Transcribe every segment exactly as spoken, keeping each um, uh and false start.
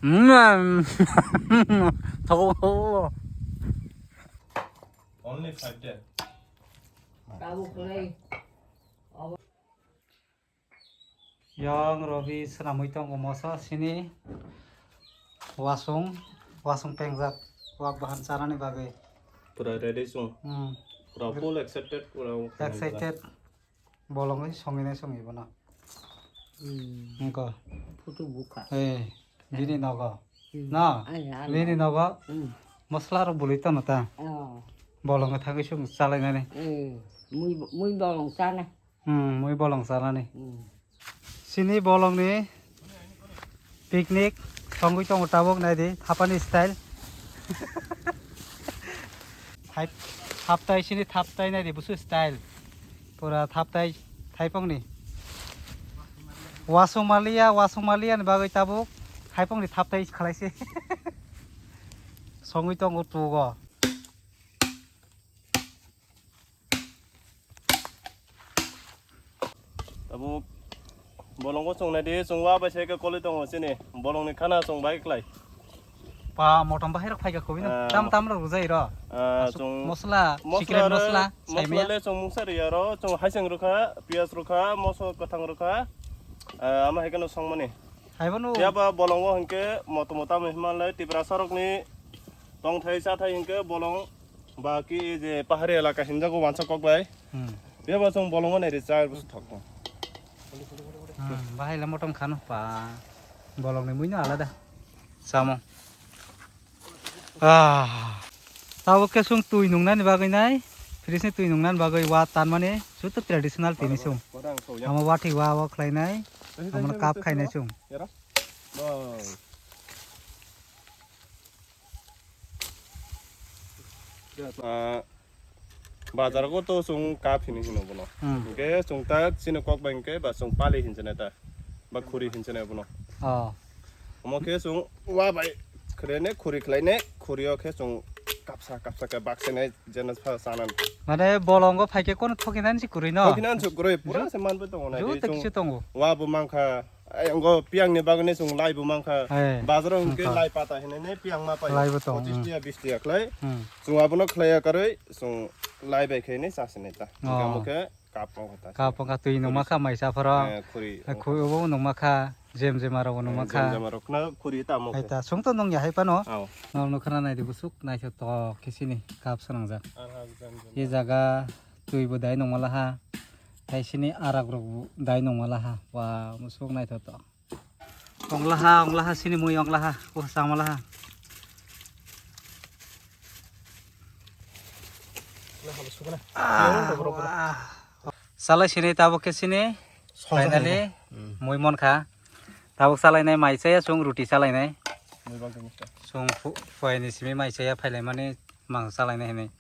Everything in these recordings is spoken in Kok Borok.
Mm. Only five days. Tabuk kwrwi. Yang Robi swnamwi tongo moso sini wasung, wasung pengjak wak bahan chanani bagwi. Pura ready sung. Hmm. Pura full excited, pura excited. Bolongni songinai songi bono. Hmm. Engko. Photo bukha. Eh, bini nogo. Hmm. No? Ai, ai, bini ai. Nogo. Hmm. Mosla rok bului tono ta. Oh. Bolongo thagwi sung chalainani. Eh, mui, mui bolong chana. Hmm, mui bolong chanani. Hmm. Sini bolongni picnic songwi tongo tabuk, naidi thapani style. Thap-, thaptai sini thaptai naidi busu style. Pura thaptai thaipongni. Wasung maliya, wasung maliya ni bagwi tabuk thaipongni thaptai khalaisi. Songwi tongo tugo. Abo bolongo chwng naidi, chwng wa bai se ke koli tongo chini. Bolongni khana chwng bai klai. Pa motom bahai rok phaika kobino. Ah, tam tam rok rujai ro. Ah, asuk chwng mosla, mosla secret re, mosla, mosla saimaya. Le chwng mungsa riya ro, chwng haiseng rukha, piyaj rukha, moso kwthang rukha. Ah, ama hai kano songmani. Haibo no. Yaba bolongo hinkhe motom motom himalai Tiprasa rokni tongthai chathai hinkhe bolong. Ba ki je pahari elaka hinjago wansa kok bai. Hmm. Bebo chwng bolongo nai ri chai bwswk thok tong. Hmm, bahai le motom khano pa. Bolong ni mui no alada. Samo. Ah. Tabo ke chwng twi nungnani bagwi nai. Fridge ni twi nungnani bagwi wa tanmani. Juto traditional tini chwng. Amo wathi wa wa khlai nai. Amo cup khai nai chwng. Ah, bazar go to chwng cup hini hino bono. Hmm. Hingke chwng ta chini kok bai hingke ba chwng pali hinjana ta. Ba khuri hinjana bono. Oh. Omo khe chwng wa bai khlai ne khuri khlai ne khuri o khe chwng kapsa kapsa khe baksa ne jena sa sanan. Mane bolongo phaikhe kono thokinani si kwrwi no? Thokinani si kwrwi, pura se manbai tongo na. Juta kisa tongo. Wa bo mankha. Ai, ongo piyang ni bagwi chwng lai bo mankha. Eh, bazar o hwnkhe mankha. Lai pata hinwi ne piyang ma pai. Lai bo tong, pochis hmm. Tiya, bis tiya khlai. Hmm. Chwng abono khlai ya karwi, chwng lai bai khe ne cha sinai ta. Oh. Hingke amo khe cup wng kha ta. Cup wng kha, twi nungma kha, maisa phoro. Eh, khuri. Eh, khuri bo nungma kha, jem jema rok bo nungma kha. Jem jema rok na khuri ta amo khe. Hai ta, chwng to nung ya hai phano. Oh. Nol nukha na nai di busuk, naithotok khe sini cup swnangjak. Ar ha, jem jema. Ye jaga twi bo dai nungma laha. Hai sini arak rok bo dai nungma laha. Wa, musuk naithotok. Onglaha, onglaha, sini mui onglaha, kuh samalaha. Ah, wah. Salai sini tabuk ke sini. Finally, hmm. Mui mon kha. Tabuk salai nai mai chaya, chwng ruti salai nai. Chwng phu-, phuaini simi mai chaya, phailai mani mang salai nai hinwi.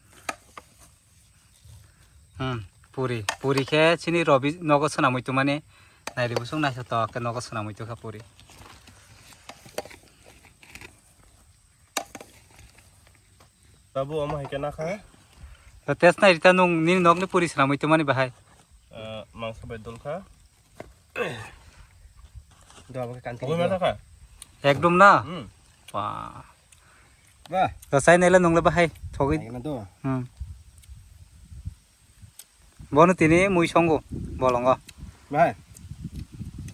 Hmm, puri, puri khe chini Robi nogo swnamwi tongmani. Naidi busuk naithotok khe nogo swnamwi tongkha puri. Babu, omo hai khe nakha. To test nai rita nung nini nokni puri swnamwi tongmani bahai. Ah, mangsa bai dol kha. Dua pakai kanti. Ogo dua. Mata kha? Ekdom na? Hmm. Wah. Wah. To sai nai le nung le bahai thogwi. Nai kena to. Hmm. Bono tini mui songo bolongo. Bahai.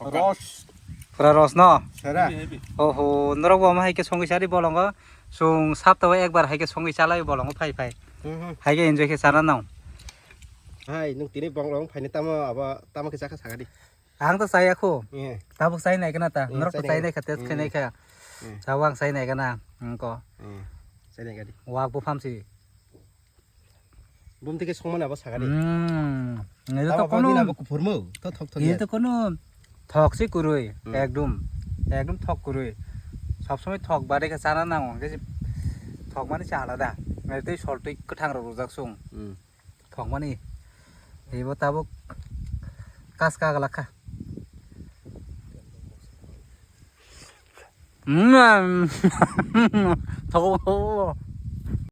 Ros. Pura ros no? Sera. Oho, norok bo omo hai khe songwi sari bolongo. Chwng saptao ekbar hai khe songwi chalai bolongo phai phai. Hmm, hmm. Hai khe enjoy khe chana nang. Hai, nung tini bolong phaini tamo abo tamo khe chakha sakadi. Ang to chaya kho. Eh. Tabuk chai nai kana ta. Eh, norok to chai nai kha, test khai nai kha. Eh. Chao ang chai nai kana. Ang ko. Eh. Chai nai kadi. Wak bo pham si. Bum tike songmani abo sakadi. Hmm. Ito to kono. Abo kuphurmu. To thok thok. Ito kono thok si kurui. Hmm. Ekdom. Ekdom thok kurui. Sob somoi thok bade khe chana nango. Khe thok mani se alada. Ito sol twi kwthang rok rujak sung. Hmm. Thokmani. Ebo tabuk kas ka glak kha. Mm. Thok.